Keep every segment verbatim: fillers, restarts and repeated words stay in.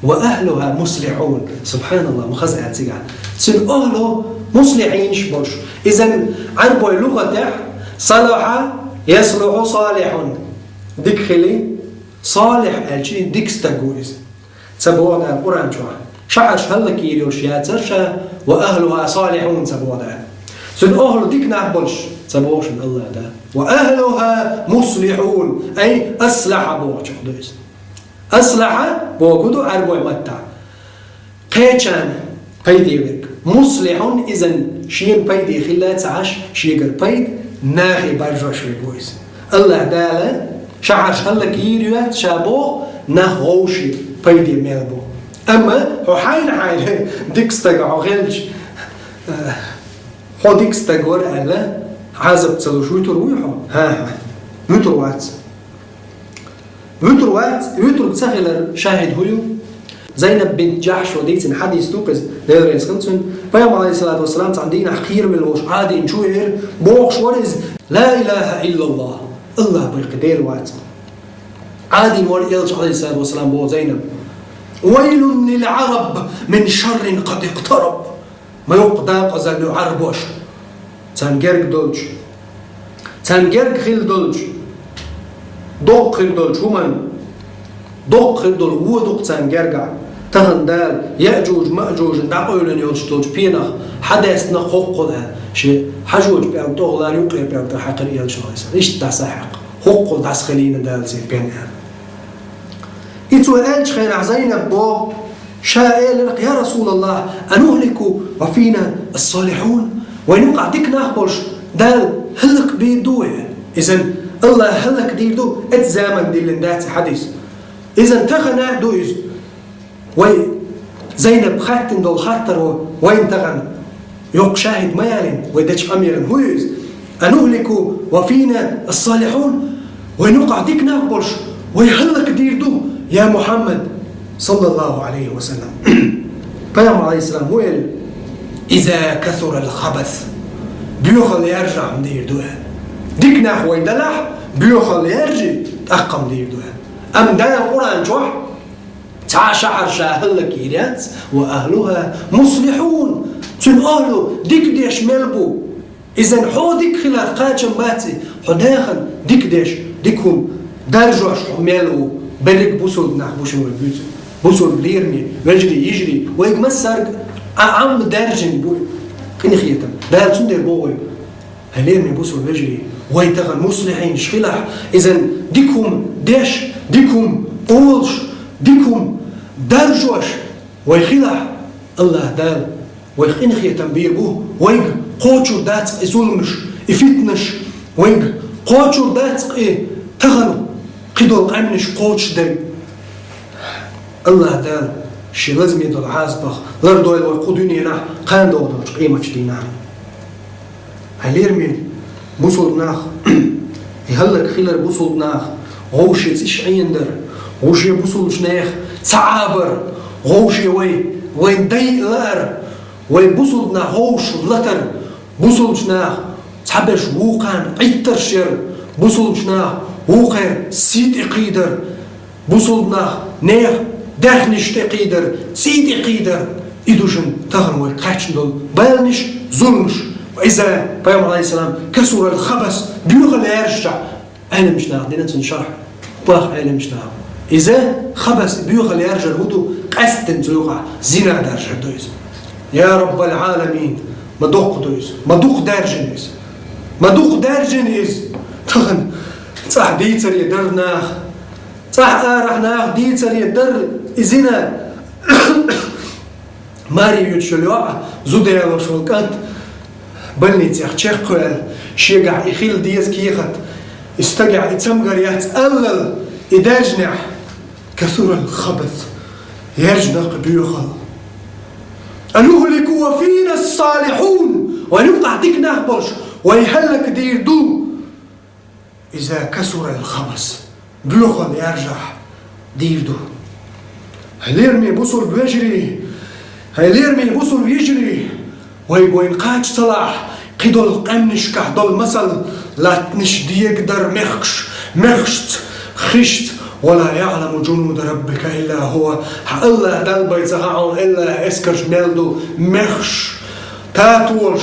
وأهلها مصلحون. СубхьаналлахӀ, ма хаза аьлла цигахь. Цуьнан ахӀлу муслихьинаш болуш. Иза Ӏарбойн лугӀатехь салахьа яслухьу салихьун. Дика хили, салихь аьлча, дика стаг ву иза. Ца боху Дала Къуръан чохь. Шахьарш хӀаллакйийр йолуш яцара ша, وأهلها صالحون ца боху Дала. Цуьнан ахӀлу дика нах болуш ца боху шуна АллахӀа Дала. وأهلها مصلحون, ай, аслахьа бохучух ду иза. АслахьӀа боху ду Ӏарбойн маттахь кхечарна пайде верг. Муслихьун иза шена пайде хилла ца Ӏаш, шегара пайда нахе баржош верг ву иза. АллахӀа Дала шахьарш хӀаллакйийр йоцу ша боху, нах вовшийн пайде мел бу. Амма хьо хьайна-хьайна дика стаг хьо хилча, хьо дика стаг вара аьлла, Ӏазап ца луш вуьтур вуй хьо? ХӀан-хӀа, вуьтур вац. Вуьтур вац, вуьтур ца хилар шахӀид хӀун ю? Зайнаб бинт Джахьш ван дийцина хьадис ду-кх иза, Дела реза хила цунна. Пайхамар, Ӏалайхиссалату вассалам, цхьана дийнахь кхеравелла волуш Ӏадийна чу веара, бохуш вара иза: «Ла илаха иллаллахӀ». АллахӀ бакъ Дела вац. Ӏадийна вара элча, Ӏалайхиссалату вассалам, боху Зайнаб: «Вайлун лил Ӏараб мин шаррин къад икътараб». Ма йоккха дакъазалла ю Ӏарбошна. Царна герга долчу, царна герга хилла долчу, доккха хир долчу хӀуманна, доккха хир долу вон ду-кх царна гергахь. Тахана Дала Яъжуж-Маъжужна дӀакъевлина йолуш долчу пенах хьадаьстина-кх хӀоккхул аьлла, шен хьажочу пӀелган тӀехула юккъера пӀелг тӀера хьаькхира элчано. Иштта дӀасахьаькхна, хӀоккхул дӀасахилийна Дала церан пен аьлла. И цо аьллачу хенахь Зайнаб боху, ша элира-кх: «Я РасулаллахӀ, анухлику ва фина ас-салихьун? Вайн юкъахь дика нах болуш Дала хӀаллакбийр ду вай?» Иза АллахӀа хӀаллакдийр ду, эцу заманна диллина дац и хьадис. Иза тахана а ду иза. Вай Зайнаб хаттина долу хаттаро вайна тахана йоккха шахӀид ма ялийна, вай дечу къамелан хӀун ю иза? «Анухлику ва фина ас-салихьун? Вайн юкъахь дика нах болуш вай хӀаллакдийр ду, я Мухьаммад, саллаллахӀу Ӏалайхи ва саллам?» Пайхамар, Ӏалайхиссалам, хӀун элира? «Иза касурал хабас». Боьхалла яржахь-м дийр ду аьлла. Дика нах вай далахь, боьхалла яржий, тӀаккха-м дийр ду аьлла. Амма Дала Къуръан чохь цхьа а шахьар ша хӀаллакйийр яц, «ва ахлуха муслихьун». Цуьнан ахлу дика деш мел бу. Иза хьо дика хиларх кхачам бац и, хьо нахана дика деш, дика хӀума даржош хьо мел ву, берриг бусулба нах бу шуна вай буьйцург. Бусулба лераме, вежарий, йижарий, вайга массарга а Ӏамма даьржина бу къинхетам. Дала цундела боху вайга: «Хьай лераме бусулба вежарий, вай тахана муслихьинаш хилахь, иза дика хӀума деш, дика хӀума олуш, дика хӀума даржош вай хилахь, АллахӀа Дала вайх къинхетам бийр бу, вайга кхочур дац-кх и зуламаш, и фитнаш, вайга кхочур дац-кх и тахана кхидолу къаьмнаш кхочушдерг». АллахӀа Дала шен лазаме долу Ӏазапах лардойла вай кху дуьненахь, кхана догӀу долчу къематчу дийнахь. Хьай лераме бусулба нах, и хӀаллакхилар бусулба нах, вовше цӀиш Ӏенадар, вовше бусулбачу нехан ца Ӏабар, вовше вай, вайн дай а лаар, вай бусулба нах вовшах латар, бусулбачу нах цхьаберш вукхарна Ӏиттарш яр, бусулбачу нах вукхеран сий тӀе кхийдар, бусулба нах нехан даьхнаш тӀе кхийдар, цӀий тӀе кхийдар, и ду шуна тахана вай кхаьчна долу баланаш, зуламаш. Иза, пайхамар, Ӏалайхиссалам, касурал хабас, боьхалла яржаш, Ӏеламчу наха дина цунна шархь, боху Ӏеламчу наха. Иза хабас, боьхалла яржар хӀун ду, къаьсттина цу юкъахь зина даржар ду иза. Я Раббал Ӏаламин, ма доккха ду иза, ма дукха даьржина иза, ма дукха даьржина иза. Тахана цӀахь дийцаре дара наха. ЦӀахь арахь наха дийцаре дара и зина. Маре йоьдуш йолу йоӀ, зуда ялош волу кӀант больницех чекхваьлла, шегахь и хила деза кехат, и стагехь и цамгар яц аллал, и даьржинехь, касурал хабас, яржина-кх и боьхалла. Анухлику ва фина ас-салихьун, вайн юкъахь дика нах болуш вай хӀаллакдийр ду. Иза касурал хабас, боьхалла яржахь дийр ду. Хьай лераме бусулба вежарий, хьай лераме бусулба йижарий, вай вайна кхача ца лахь, кхидолу къаьмнашкахь долу масал латтанаш дегадар мехкаш, мехкашца, хишца, ولا يعلم جنود ربك إلا هو. Хьа АллахӀ Дала бен ца хаьа хьуна АллахӀа эскарш мел ду, мехаш, татолаш,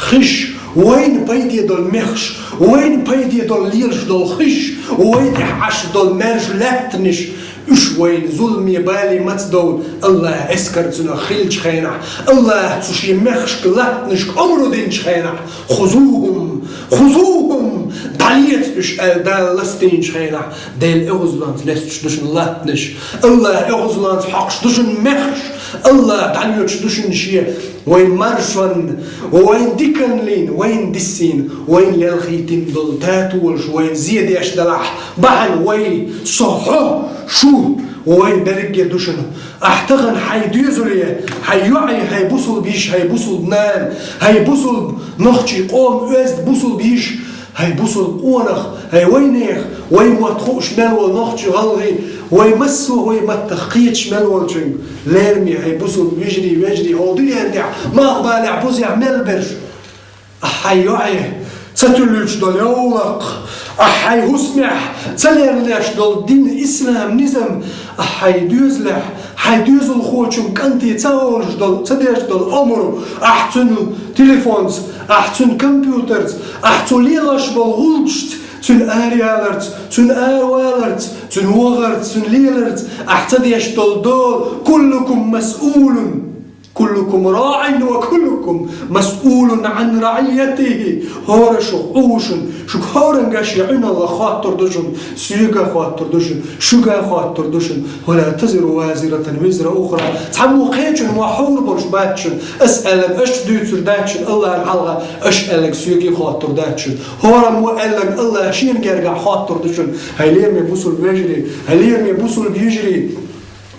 хиш, вайна пайде долу мехаш, вайна пайде долу лелаш долу хиш, вай тӀехь Ӏаш долу маьрша лаьттанаш, уьш вайна зуламе, бале маца довла, АллахӀа эскар цунах хиллачу хенахь, АллахӀа цу шен мехашка, латтанашка омра динчу хенахь, خذوهم، خذوهم, дӀалеца уьш аьлла Дала ластийначу хенахь, Делан оьгӀазлонца лесташ ду шуна латтанаш, АллахӀа оьгӀазлонца хьокхуш ду шуна мехаш, АллахӀа дӀалоьцуш ду шуна шен вайн маршонна, вайн диканна лийна, вайна диссийна, вайна лелхийтина долу татолаш, вайна зен деш далахь, бахьана вай, со, хьо, шу, вайн берриге ду шуна. Ахь тахана хьайн доьзале, хьайн йоӀе, хьайн бусулба йиша, хьайн бусулба нана, хьайн бусулба нохчийн къоман оьзда бусулба йиша, хьайн бусулба къонах, хьайн вайнех, вай мотт хууш мел волу нохчий, гӀалгӀай, вай массо а вай маттах кхеташ мел волчуьнга, лераме, хьайн бусулба йижарий, вежарий, хӀокху дуьнен тӀехь, малхбалехь, бузехь мел берш. Ахь хьайн йоӀе ца туьллуьйтуш долу йовлакх, ахь хьайн хӀусамехь ца леринеш долу дин, ислам, низам, ахь хьайн доьзалехь, хьайн доьзалхочун кӀанте ца олуш долу, ца деш долу омра, ахь цуьнан телефонца, ахь цуьнан компьютерца, ахь цо лелош болу гӀулчашца, цуьнан араяларца, цуьнан араваларца, цуьнан вахарца, цуьнан леларца, ахь ца деш долу дола, كلكم مسؤول، كلكم راع وكلكم مسؤول عن رعيته. ХӀора шух Ӏу шуна, шуьга хӀоранга шен Ӏуьналлах хоттур ду шуна, соьга хоттур ду шуна, шуьга хоттур ду шуна. ولا تزر وازرة وزر أخرى. Цхьаммо кхечун ма хьур болуш бац шуна. Ас аьлларг аша дуьйцур дац шуна, АллахӀна хьалха аша аьлларг соьга хоттур дац шуна. ХӀораммо аьлларг АллахӀа шена гергахь хоттур ду шуна. Хьайн лераме бусулба вежарий, хьайн лераме бусулба йижарий.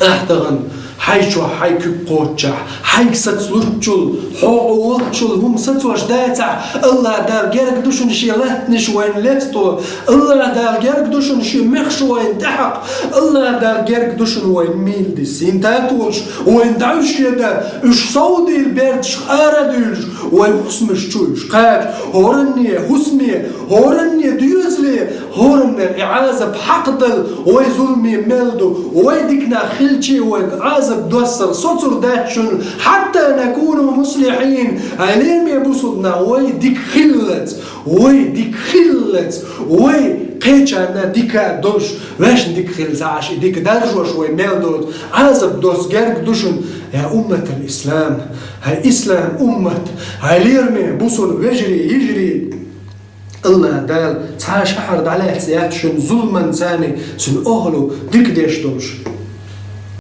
Ахь тахана хьайн чохь, хьайн куьг кхоччехь, хьайга саца луччул, хьо Ӏу волччул хӀума сацош дацахь, АллахӀ Дала герга ду шуна шен латтанаш вайна лесто, АллахӀ Дала герга ду шуна шен мехаш вайна тӀехьакха, АллахӀ Дала герга ду шуна вайна мийла диссийна татолаш, вайна дӀа уьш дан, уьш совдийла бердашха ара а дуьйлуш, вай хӀусамаш чу уьш кхача, хӀоранне хӀусаме, хӀоранне доьзале, хӀоранна и Ӏазап хьакхадала, вай зуламе мел ду, вай дика нах хилча, вайга Ӏазап доссар соцур дац шуна, حتى نكون مصلحين. Хьайн лераме бусулба нах, вай дика хиллалц, вай дика хиллалц, вай кхечарна дика долуш, вешан дика хилла ца Ӏаш, и дика даржош вай мел доцу, Ӏазап доссар герга ду шуна, يا أمة الإسلام, хьайн ислам уммат, хьайн лераме бусулба вежарий, йижарий. АллахӀ Дала цхьа шахьар дӀалаьцна яц шуна зуламан царний, цуьнан охӀла дика деш долуш.